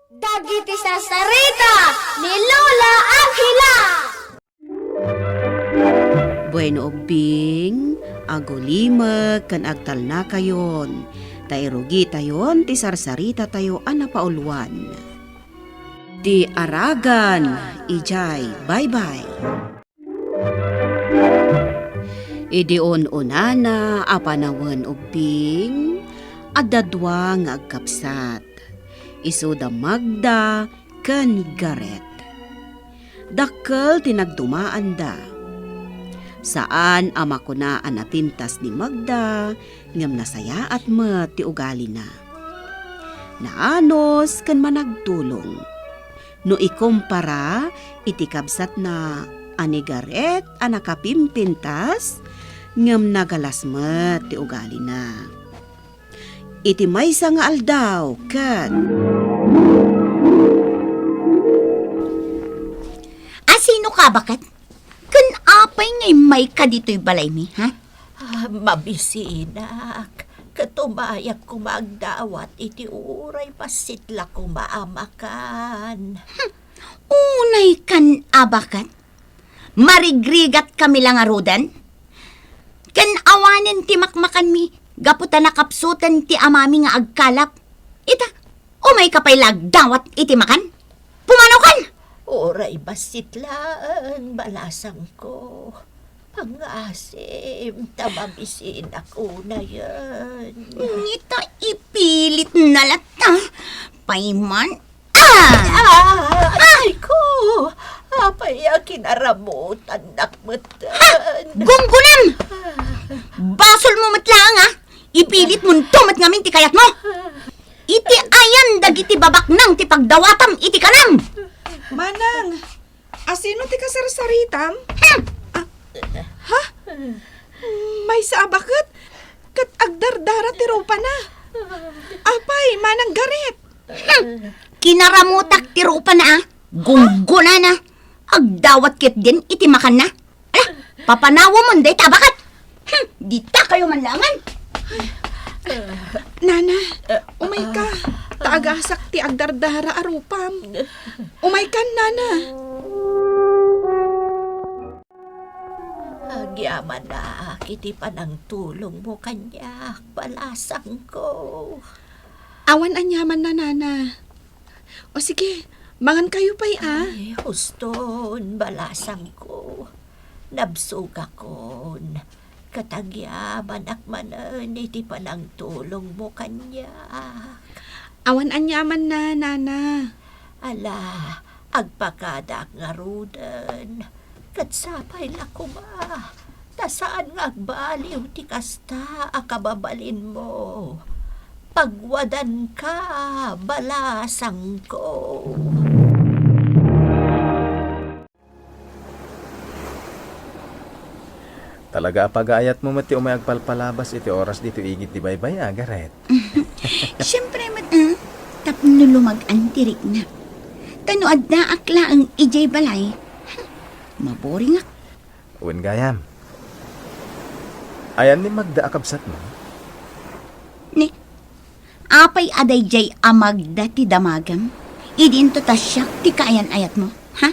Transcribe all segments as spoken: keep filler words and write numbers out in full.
Dagiti sarsarita ni Lola Angela. Bueno, ubbing, agulimek ken agtalnakayon, ta irugitayon ti sarsarita tayo a napauluan. Ti aragan, ijay baybay. Idi un-unana a panawen ubbing, adda dua nga agkabsat. Isu da Magda ken Gareth. Dakkel ti nagdumaanda. Saan a makuna a napintas ni Magda, ngem nasayaat met ti ugalina. Naanus ken managtulong. No ikumpara iti kabsatna a ni Gareth a nakapimpintas, ngem nagalas met ti ugalina. Iti maysa nga aldaw ket Asino ka, baket? Ken apay nga immayka ditoy balaymi, ha? Ah, mabisinak. Ket umayak koma agdawat iti uray bassit la koma a makan. Hmm. Unay kan, a baket? Marigrigat kami la ngaruden? Ken awanen ti makmakanmi gapu ta nakapsuten ti amami nga agkalap. Ita, umayka pay la agdawat iti makan? Pumanaw kan! Uray bassit laeng, balasangko. Pangngaasim, ta mabisinak unayen. Ngita ipilit na latta. Payman. Ah! Ah! Ay ko! Apay a kinaramutannak metten? Ha? Gunggunam! Basol mo met laeng, a! Ipilit mo nto met ngamin ti kayat mo! Iti ayan dagiti babaknang ti pagdawatam iti kanam! Manang, asino ti kasarsaritam? Hmm. Ah, ha? Maysa a baket? Ket agdardara ti rupana. Apay, Manang Gareth? Hmm. Kinaramutak ti rupana, a. Gunggonana. Agdawat ketdin iti makanna. Ala, papanawemon dayta a baket. Hmm, dita kayo man laengen. Nana, umayka. Ta agasak ti agdardara a rupam. Umaykan, Nana. Agyamanak iti panangtulongmo kaniak, balasangko. Awan aniamanna, Nana. O sige, mangankayo pay, a. Ay, huston, balasangko. Nabsogakon. Ket agyamanak manen iti panangtulongmo kaniak. Awan aniamanna, Nana. Ala, agpakadak ngaruden. Ket sapay la koma, ta saan nga agbaliw ti kasta a kababalinmo. Pagwadanka, balasangko. Talaga a pagaayatmo met ti umay agpalpalabas iti oras ditoy igid ti baybay, a, Gareth? Siempre met, a, tapno lumag-an ti rikna. Ta no addaak laeng idiay balay, maboringak. Wen gayam. Ayan ni Magda a kabsatmo? Ni, apay a daydiay a Magda ti damagam? Idi inton ta siak ti kaayan-ayatmo, ha?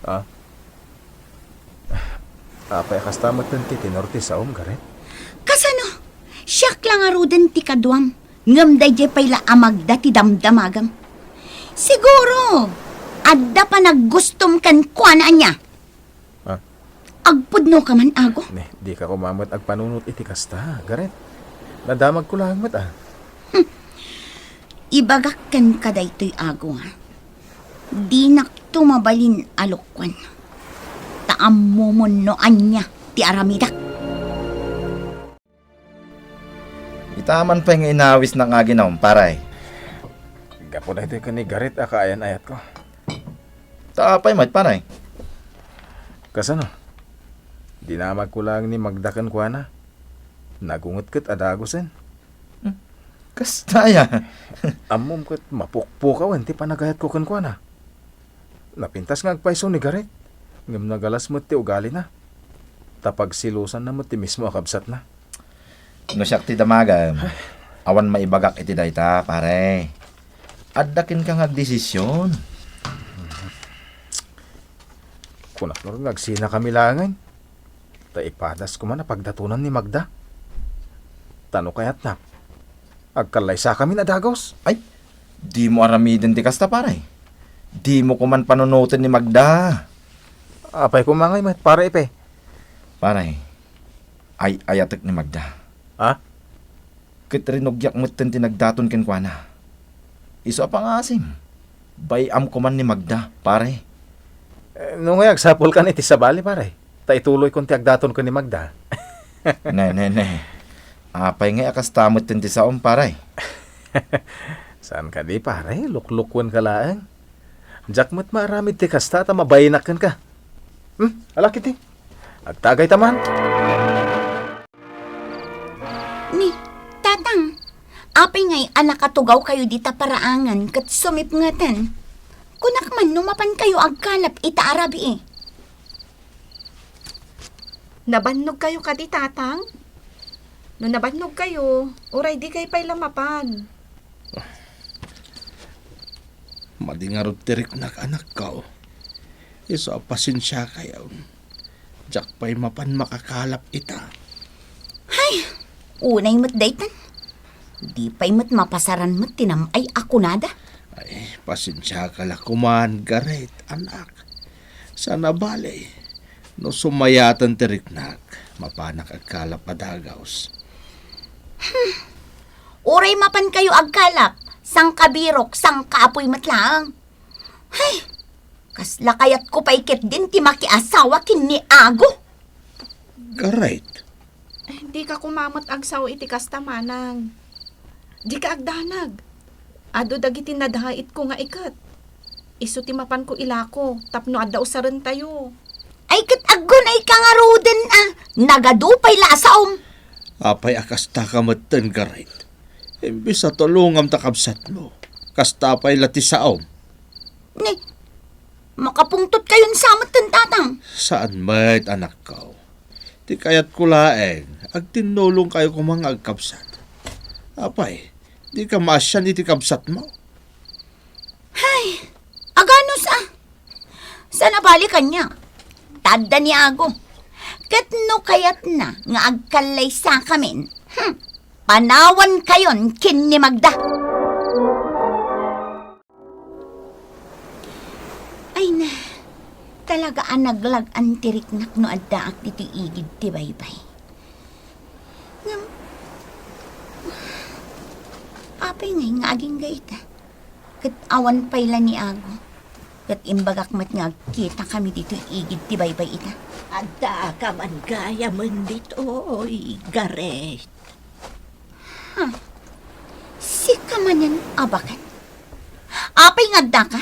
Ah? Apay a kasta met ti tenor ti saom, Gareth? Kasano? Siak la ngaruden ti kaduam, ngem daydiay pay la a Magda ti damdamagam. Siguro, adda panaggustom kenkuana ania? Ah? Agpudnoka man, Ago? Ne, dika koma met agpanunot iti kasta, Gareth. Nadamagko laeng met, a. Hmm. Ibagak kenka daytoy, Ago, a. Dinakto mabalin a lokoen. Ta ammomon no ania ti aramidak. Ita man pay nga inawisnak nga aginum, pare. Gapu daytoy ken ni Gareth a kaayan-ayatko. Ta apay met, pare? Kasano? Dinamagko laeng ni Magda kenkuana. Nagungetket a dagusen. Hmm. Kasta aya? Ammom ket mapukpukawen ti panagayatko kenkuana. Napintas nga agpayso ni Gareth, ngem nagalas met ti ugalina. Ta pagselosanna met ti mismo a kabsatna. No siak ti damagem, awan maibagak iti dayta, pare. adda kenka nga agdesision. Kunak no nga agsinakami laengen. Ta ipadas koma a pagdatonan ni Magda. Ta no kayatna, agkallaysakamin a dagus. Ay, dimo aramiden ti kasta, pare. Dimo koman panunoten ni Magda. Apay koma ngay met, pare, ipe? Pare, ay-ayatek ni Magda. Ha? Ket rinugiak metten ti nagdaton kenkuana. Isu a pangaasim, bay-am koman ni Magda, pare. Eh, no ngay agsapulkan iti sabali, pare, ta ituloykon ti agdaton ken ni Magda. Ne, ne, ne. Apay ngay a kasta metten ti saom, pare? Saan kadi, pare? Luklukuenka laeng. Diak met maaramid ti kasta ta mabayinak kenka. Hmm, ala ketdi. Agtagayta man. Ni, Tatang, apay ngay a nakatugawkayo dita paraangan ket sumipngeten? Kunak man no mapankayo agkalap ita a rabii. Nabannogkayo kadi, Tatang? No nabannogkayo, uray dikay pay la mapan. Madi ngarud ti riknak, anakko. Isu a pasensiakayon. Diak pay mapan makakalap ita. Hay! Unay met daytan. Di pay met mapasaran met ti nam-ay a kunada. Ay, pasensiaka la koman, Gareth, anak. Saan a bale, no sumayaten ti riknak, mapanak agkalap a dagus. Hmm. Uray mapankayo agkalap, sangkabirok, sangkaapuy met laeng. Hay! Kasla kayatko pay ketdin ti makiasawa ken ni Ago. Gareth. Eh, dika koma met agsao iti kasta, manang. Dika agdanag. Adu dagiti nadhaitko nga iket. Isu ti mapanko ilako tapno adda usarentayo. Ay, ket aggunayka ngaruden a nagadu pay la a saom. Apay a kastaka metten, Gareth? Imbes a tulongam ta kabsatmo, kasta pay la ti saom. Ni, makapungtotkayon sa metten, Tatang. Saan met, anakko. Ti kayatko laeng, agtinnulongkayo koma nga agkabsat. Apay, dika maasian iti kabsatmo? Hay, aganus a. Saan a bale kaniak? Ta adda ni Ago. Ket no kayatna nga agkallaysakamin, hmm, panawankayon ken ni Magda. Ay na, talaga a naglag-an ti riknak no addaak ditoy igid ti baybay. Ngem, apay ngay nga agingga ita? Ket awan pay la ni Ago. Ket imbagak met nga agkitakami ditoy igid ti baybay ita. Addaka man gayamen ditoy, Gareth. Ha? Sika manen a baket? Apay nga addaka?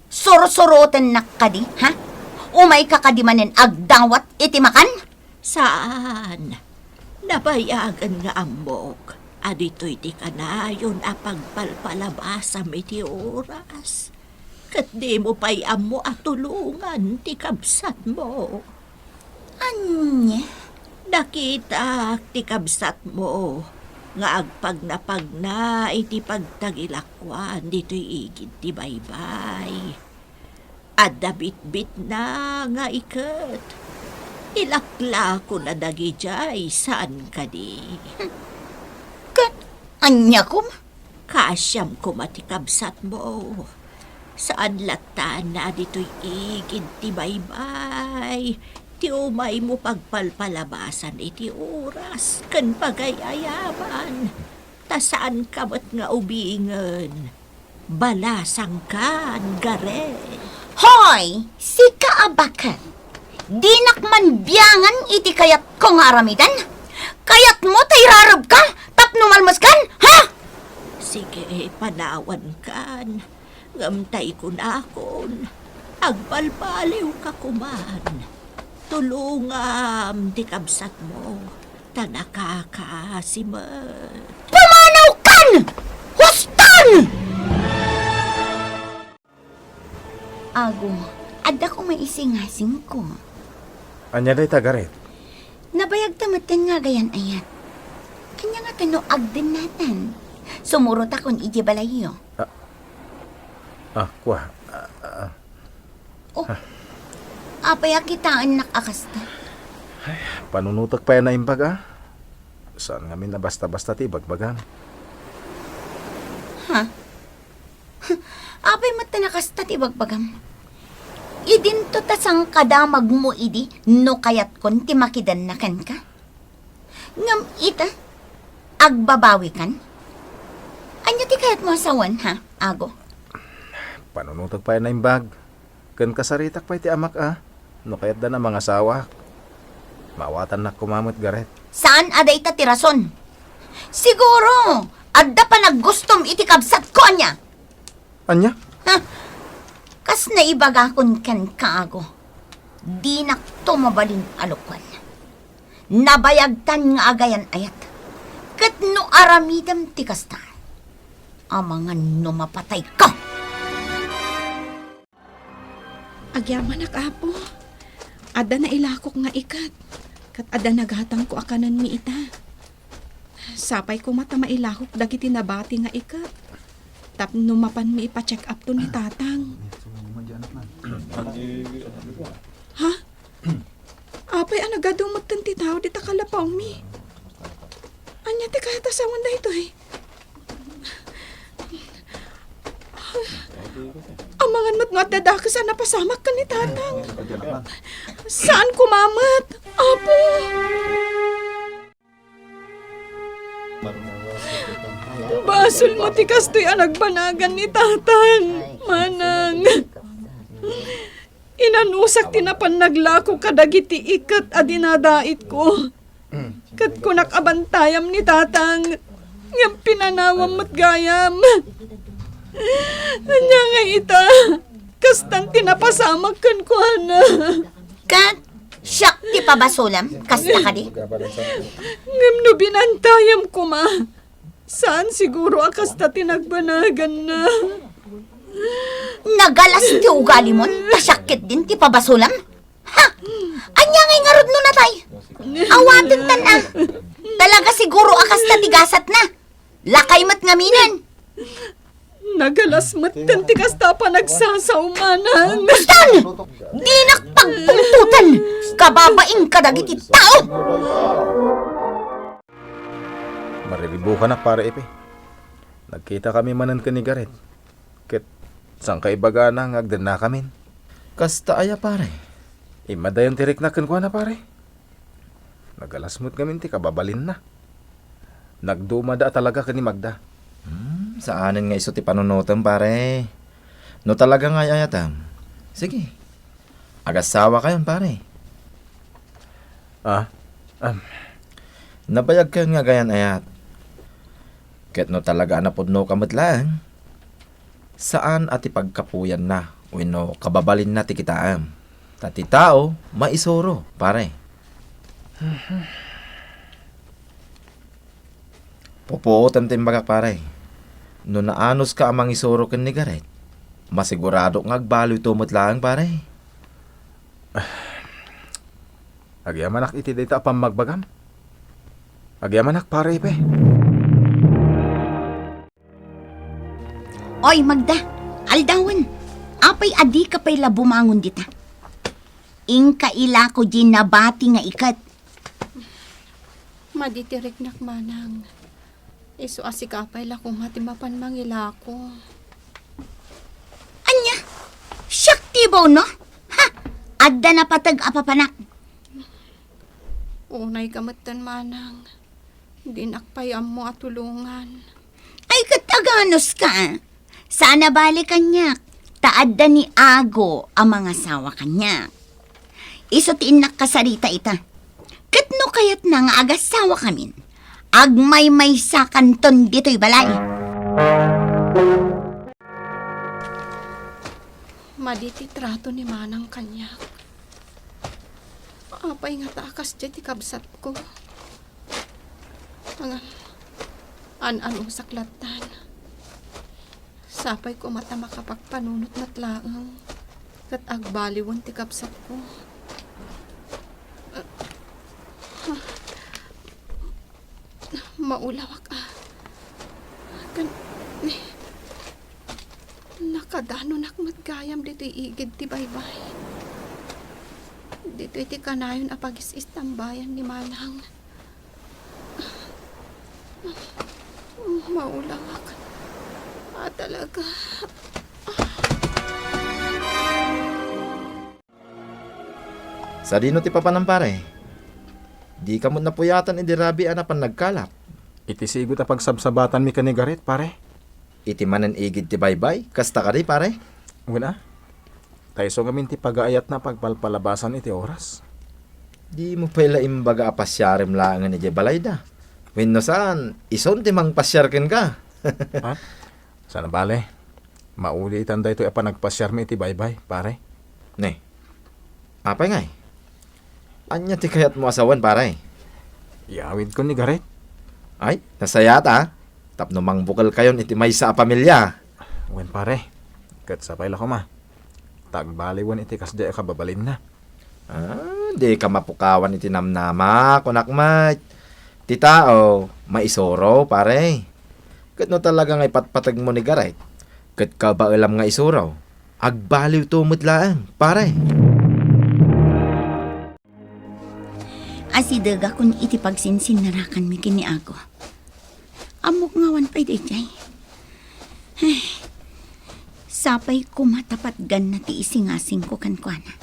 Sursurotennak kadi, ha? Umayka kadi manen agdawat iti makan? Saan. Nabayagen nga ammok a ditoy ti kanayon a pagpalpalabasam iti oras. Ket dimo pay ammo a tulongan ti kabsatmo. Ania? Nakitak ti kabsatmo nga agpagnapagna iti pagtagilakuan ditoy igid ti baybay. Adda bitbitna nga iket. Ilaklakona dagidiay, saan kadi? Ket ania koma? Kaasiam koma ti kabsatmo. Saan latta a ditoy igid ti baybay ti umaymo pagpalpalabasan iti oras ken pagay-ayaban, ta saanka met nga ubingen. Balasangkan, Gareth. Hoy, sika a baket! Dinak man biangan iti kayatko nga aramiden? Kayatmo ta irarebka tapno malmeskan, ha? Sige, panawankan. Ngem tay kunakon, agbalbaliwka koman. Tulongam ti kabsatmo, ta nakakaasi met. Pumanawkan! Huston! Ago, adda koma isingasingko. Ania dayta, Gareth? Nabayagta metten nga agayan-ayat. Ania ngata no agdennatan? Sumurotakon idiay balayyo. Ah, Ah, kua. Ah, ah. Oh, apay a kitaennak a kasta? Ay, panunotek pay a naimbag, ah. Saan ngamin a basta-basta ti ibagbagam. Ha? Apay met ta nakasta ti ibagbagam? Idinto ta sangkadamagmo idi no kayatkon ti makidanna kenka? Ngem ita, agbabawikan? Ania ti kayatmo a sawen, ha, Ago? Panunotek pay a naimbag. Ken kasaritak pay ti amak a, no kayatdan a mangasawak. Maawatannak koma met, Gareth. Saan a dayta ti rason. Siguro, adda panaggustom iti kabsatko, ania? Ania? Ha? Kas naibagakon kenka, Ago, dinakto mabalin a lokoen. Nabayagtan nga agayan-ayat. Ket no aramidem ti kasta, amangan no mapatayka. Agyamanak, Apo. Adda nailakok nga iket, ket adda nagatangko a kanenmi ita. Sapay koma ta mailakok dagiti nabati nga iket tapno mapanmi ipa-check up-ton ni Tatang. Ha? Apay a nagadu metten ti tao dita kalapawmi? Ania ti kayat a sawen daytoy? Amangan met no adda dakes a napasamak ken ni Tatang. Saan koma met, Apo? Basol mo ti kastoy a nagbanagan ni Tatang, Manang. Inanusak ti napan naglako kadagiti iket a dinadaitko. Ket kunak a bantayam ni Tatang, ngem pinanawam met gayam. Ania ngay ita? Kastan ti napasamak kenkuana. Ket siak ti pabasolam, kasta kadi? Ngem no binantayam koma, saan siguro a kasta ti nagbanaganna. Nagalas ti ugalimon, ta siak ketdin ti pabasolam? Ha? Ania ngay ngarud no natay? Awatentan a. Talaga siguro a kasta ti gasatna. Lakay met ngaminen. Nagalas metten ti kasta a panagsasao, Manang. Kastan! Dinak pagpungtoten! Kababain kadagiti tao! Mariribukanak, Pare Epe. Nagkitakami manen ken ni Gareth. Ket saan ka ibagana nga agdennakamin? Kasta aya, pare? Immadayon ti riknak kenkuana, pare. Nagalas met ngamin ti kababalinna. Nagdumada a talaga ken ni Magda. Hmm, saanen nga isu ti panunotem, pare. No talaga nga ay-ayatem, sige. Agasawakayon, pare. Ah, am. Nabayagkayon nga agayan-ayat. Ket no talaga a napudnoka met laeng, saan a ti pagkapuyanna wenno kababalinna ti kitaem. Ta ti tao maisuro, pare. Pupuotem ti imbagak, pare. No naanuska a mangisuro ken ni Gareth, masiguradok nga agbaliwto met laeng, pare. Agyamanak iti dayta a pammagbagam. Agyamanak, Pare Epe. Oy, Magda, aldawen. Apay a dika pay la bumangon dita? Inka ilako diay nabati nga iket. Madi ti riknak, Manang. Isu a sika pay la koma ti mapan mangilako. Ania? Siak ti ibaw, no? Ha? Adda napateg a papanak. Unayka metten, Manang. Dinak pay ammo a tulongan. Ay, ket aganuska. Saan a bale kaniak, ta adda ni Ago a mangasawa kaniak. Isu ti innak kasarita ita. Ket no kayatna nga agasawakamin, agmaymaysakanton ditoy balay. Madi ti trato ni Manang kaniak. Apay ngata a kasdiay ti kabsatko? Ngem, an-anusak lattan. Sapay koma ta makapagpanunot met laeng ket agbaliwen ti kabsatko. Maulawak a. Kan-, ni-, Nakadanonak met gayam ditoy igid ti baybay. Ditoy ti kanayon a pagis-istambayan ni Manang. Maulawak. Ah, talaga. Sadino ti papanam, pare? Dika met napuyatan idi rabii a napan nagkalap. Iti sigud a pagsabsabatanmi ken ni Gareth, pare. Iti manen igid ti baybay, kasta kadi, pare? Wen a. Ta isu ngamin ti pagaayatna a pagpalpalabasan iti oras. Dimo pay la imbaga a pasiarem laengen idiay balayda. Wenno saan, isun ti mangpasiar kenka. Ha? Saan a bale. Maulitan daytoy a panagpasiarmi iti baybay, pare. Ne. Apay ngay? Ania ti kayatmo a sawen, pare? Iyawidko ni Gareth. Ay, nasayaat a. Tapno mangbukelkayon iti maysa a pamilia. Wen, pare. Ket sapay la koma. Ta agbaliwen iti kasdiay a kababalinna. Ah, dika mapukawan iti namnama, kunak met. Ti tao, maisuro, pare. Ket no talaga nga ipatpategmo ni Gareth, ket kabaelam nga isuro, agbaliwto met laeng, pare. Asidegakon iti pagsinsinnarakanmi ken ni Ago. Ammok nga awan pay daydiay. Ay, sapay koma ta patganna ti isingasingko kenkuana.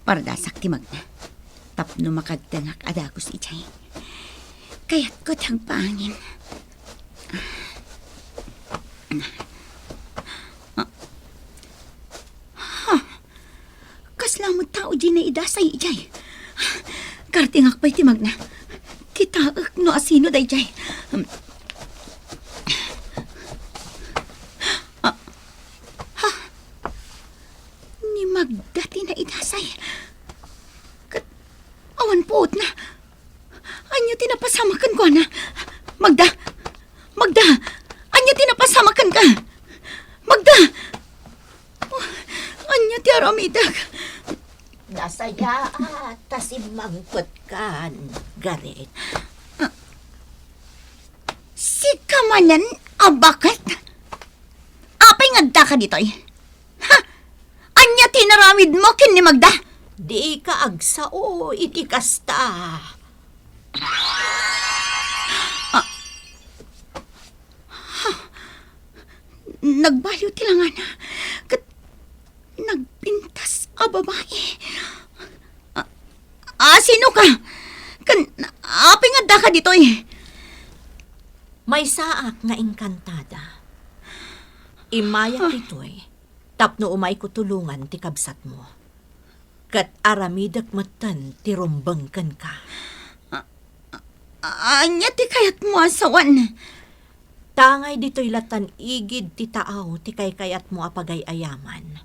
Pardasak ti magna tapno makagtengak a dagus idiay. Kayatko ti agpaangin. Ha? Kasla met tao diay naidasay idiay. Kartingak pay ti magna. Kitaek no asino daydiay. Ah, ha? Ni Magda ti naidasay. Ket awan puotna. Ania ti napasamak kenkuana? Magda! Magda! Ania ti napasamak kenka? Magda! Oh, ania ti aramidek? Nasayaat ta simmangpetkan, Gareth. Sika manen a baket? Apay nga addaka ditoy? Ha? Ania ti inaramidmo ken ni Magda? Dika agsao iti kasta. Ah. Ha? Nagbaliw ti langana. Ket nagpintas a babai. Ah, ah, sino ka? Ken apay nga addaka ditoy? Maysaak nga engkantada. Immayak ditoy tapno umayko tulongan ti kabsatmo. Ket aramidek metten ti rumbeng kenka. A-, a-, ania ti kayatmo a sawen? Tangay ditoy latan igid ti taaw ti kaykayatmo a pagay-ayaman.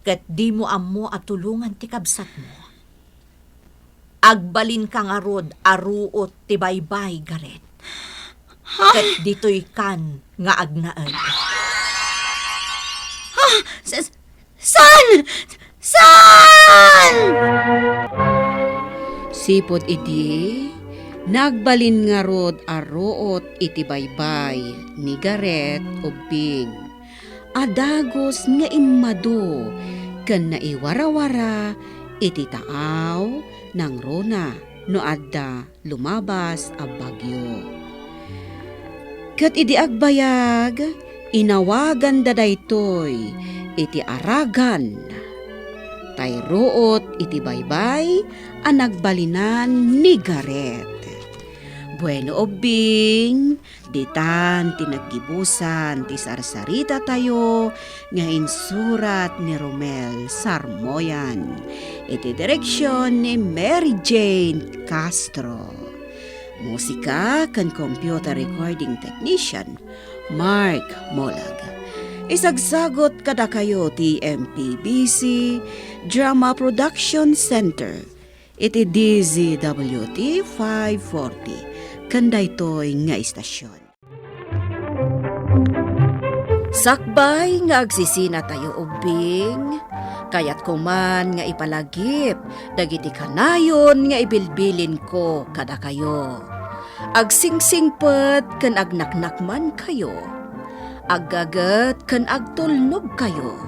Ket dimo ammo a tulongan ti kabsatmo. Agbalinka ngarud a ruot ti baybay, Gareth. Ha? Ket ditoykan nga agnaed. Ha? Sa-, saan? Saan? Sipud idi, nagbalin ngarud a ruot iti baybay ni Gareth ubbing. A dagus nga immadu ken naiwarawara iti taaw nangruna no adda lumabas a bagyo. Ket idi agbayag, inawaganda daytoy iti aragan, tay ruot iti baybay a nagbalinan ni Gareth. Bueno, ubbing, ditan ti naggibusan ti sarsaritatayo nga insurat ni Romel Sarmoyan, iti direksion ni Mary Jane Castro. Musika ken computer recording technician, Mark Molag. Isagsagot kadakayo ti M P B C Drama Production Center iti D Z W T five forty, ken daytoy nga istasyon. Sakbay nga agsisinatayo ubbing, kayatko man nga ipalagip dagiti kanayon nga ibilbilinko kadakayo. Agsingsingpet ken agnaknakmankayo. Aggaget ken agtulnogkayo.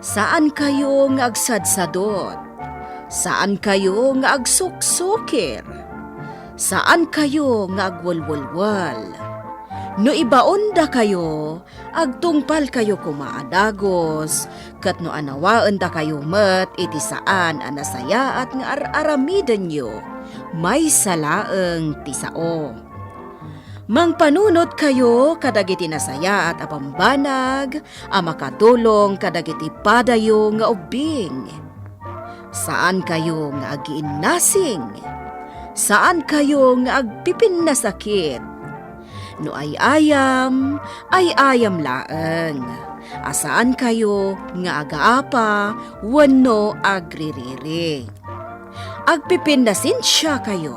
Saankayo nga agsadsadot. Saankayo nga agsuksukir. Saankayo nga agwelwelwel. No ibaondakayo, agtungpalkayo koma a dagus, ket no anawaendakayo met iti saan a nasayaat nga ar-aramidenyo, maysa laeng ti sao. Mangpanunotkayo kadagiti nasayaat a bambanag a makadulong kadagiti padayo nga ubbing. Saankayo nga agiinnasing. Saankayo nga agpipinnasakit. No ay-ayam, ay-ayam laeng. A saankayo nga agaapa wenno agririri. Agpipinnasensiakayo,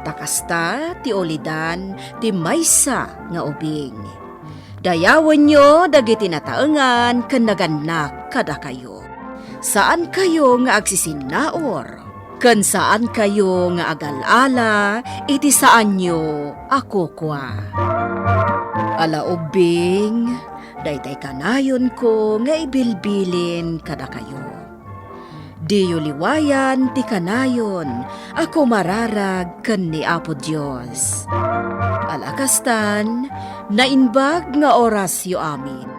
ta kasta ti ulidan ti maysa nga ubing. Dayawenyo dagiti nataengan ken nagannak kadakayo. Saankayo nga agsisinnaur, ken saankayo nga agal-ala iti saanyo a kukua. Ala ubbing, daytay kanayonko nga ibilbilin kadakayo. Diyo liwayan ti kanayon a kumararag ken ni Apo Dios. Ala kastan, naimbag nga orasyo amin.